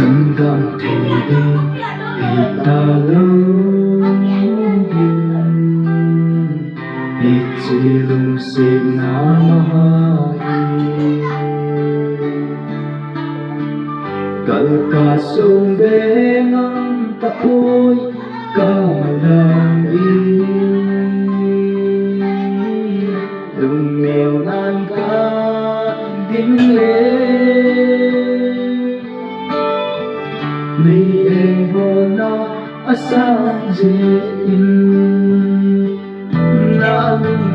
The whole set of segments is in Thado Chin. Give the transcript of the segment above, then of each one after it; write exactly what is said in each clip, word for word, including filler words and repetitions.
Sangam thei ding hi talou, hiche lungsetna maha hi. Kalka sung ve ngam tapoi, kamalang in. Lungneo nan ka ding le, nei engbolna asang jeh in. Na lung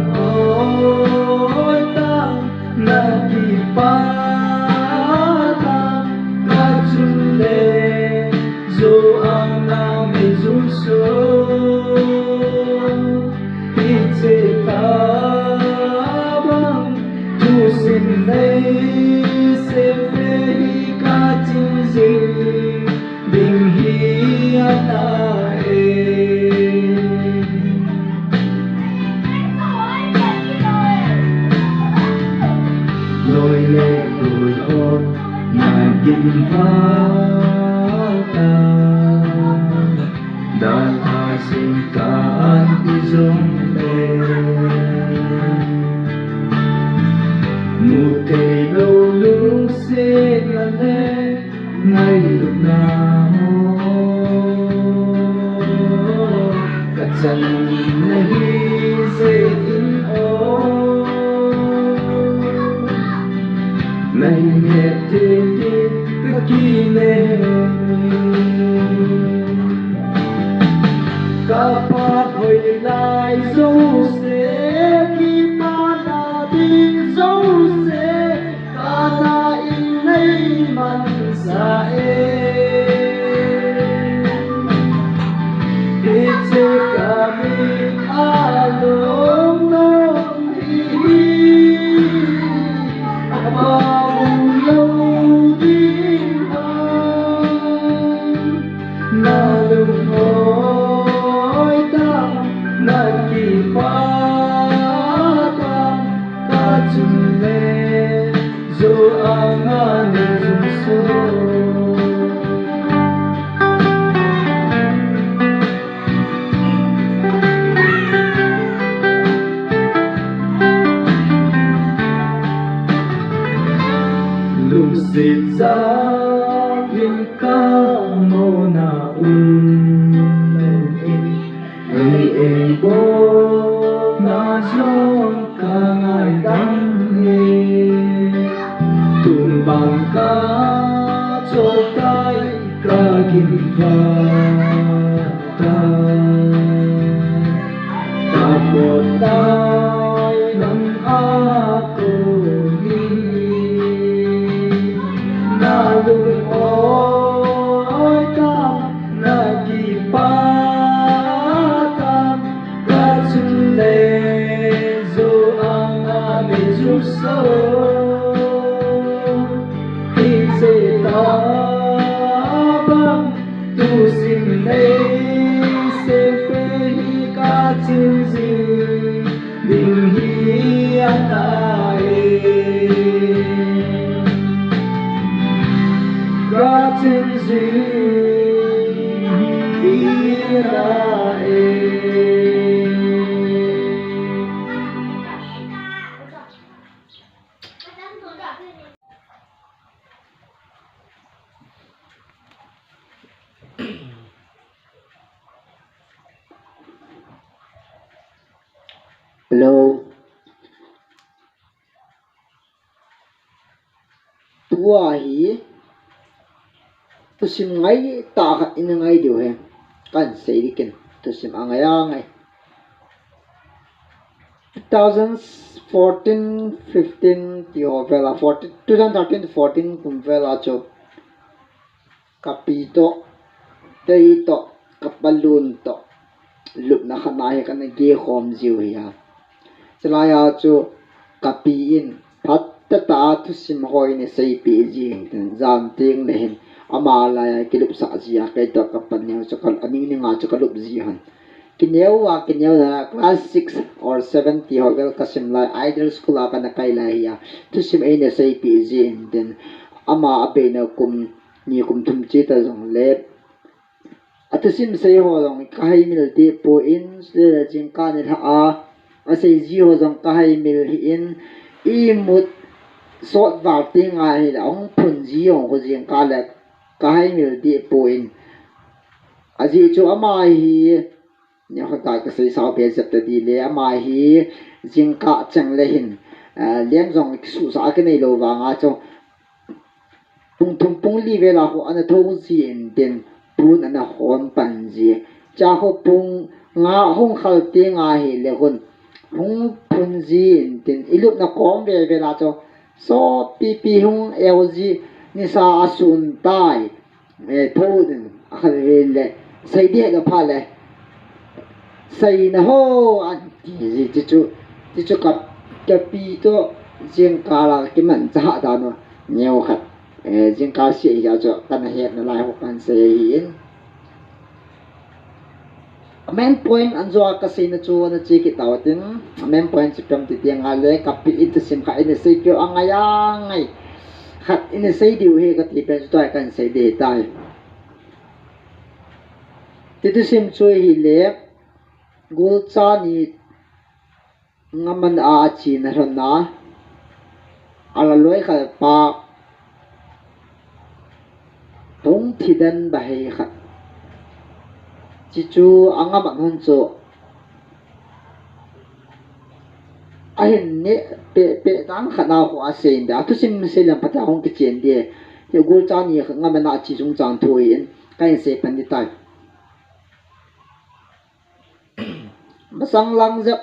oi ta, na kipa ta, kachun le, jo ang na me jun so. Hiche tabang thusim nei sem ve hi kaching jing ding hi ana e. Loi le gol ho na gin val ta. Dalha sing ka an ti jong le, mu thei lou lungsetna le ngailutna ho, ka chan na hi jeh in o. Nahi nge te ti ka kile. Ka pa hoi lai jouse, kipa na ding jouse, ka na in nei man sa e. Hiche ka mi a lom lom hi, a pa u lou ding a. Na lung oi ta, na kipa ta, kachun le, jo ang a nei jun so. Lungset jal in ka mona um lou in, ei engbolna jong ka ngaidam e. Tun bang ka chol tai ka gin val tai, ka pot tai nang a kong in. Na lung oi tam, na kipa tam, kachun le, jo ang a nei jun so. Hiche tabang thusim nei sem ve hi kaching jing ding hi ana e. Kaching jing hi ana e. Hello. Tua hi thusim ngaitah khat ina ngai diu ahi. Kahin sei ding ken, thusim angai angai. Two thousand fourteen fifteen ti ho vel a, fourteen, two thousand thirteen to fourteen kum vel a chu ka pi toh, kei toh, ka palun toh, lupna khat na hi kana geh khom jiu ahi a. Chulai a chu ka pi in phatah tah a thusim ho eina seipeh ji ahi, jan teng le hin ama lai a kilupsah ji a, kei toh ka paneo chu ka, aning ning a chu ka lup ji ahi. Kineo a, kineo a, class six or seven ti ho vel ka sim lai, Idol School a kana kai lai ahi a, thusim eina seipeh ji ahi, tin ama a beina kum ni kum thum che ta jong le, athusim sei ho jong ka hai mil deh poi, le jingkah nilhah a asei ji ho jong ka hai mil hih in, imut sot val teng a hi le ahung phun ji ho jingkah le ka hai mil deh poi. Ajeh chu ama hi, ni ho ta ka sei sao be jep ta di le, ama hi jingkah chang le hin, ah, lem jong suhsah a ka nei lou vang a chu, pung thum pung li vel a ho ana thou ji in tin, pun ana hon pan ji. Cha ho pung nga hung khal teng a hi le hun hung phun ji in tin, i lupna kom vel vel a chu, sot pipi hung eu ji, nisa a sun tai. Eh, tho din, a khat vel le, sei ding he ka pha le, sei na ho, an ti ji, ti chu, ti chu ka, ka pi to, jingkah la kimanchah dan u, neo khat, eh, jingkah sei hi a chu, kana het na lai ho kan sei hi in. A main point an jo a ka seina chu na che kit tau tin, a main point chu pem ti tiang a le ka pi in thusim khat in sei pio a ngai a ngai. Khat in sei diu hi ka ti pen chu tua kan sei ding tai. Ti thusim chu hi le, gulcha ni ngaman a, a china lhon a, a la loi khat pa hung thi den ba hei khat. Chi chu a ngaman hon chu a hin ne pe, pe dang khat na ho a sei in da. Thusim sei lam phat a hung kichen de. Hi gulcha ni ngaman a chi chung chang thu in ka in sei pan di tai. Masang lang jep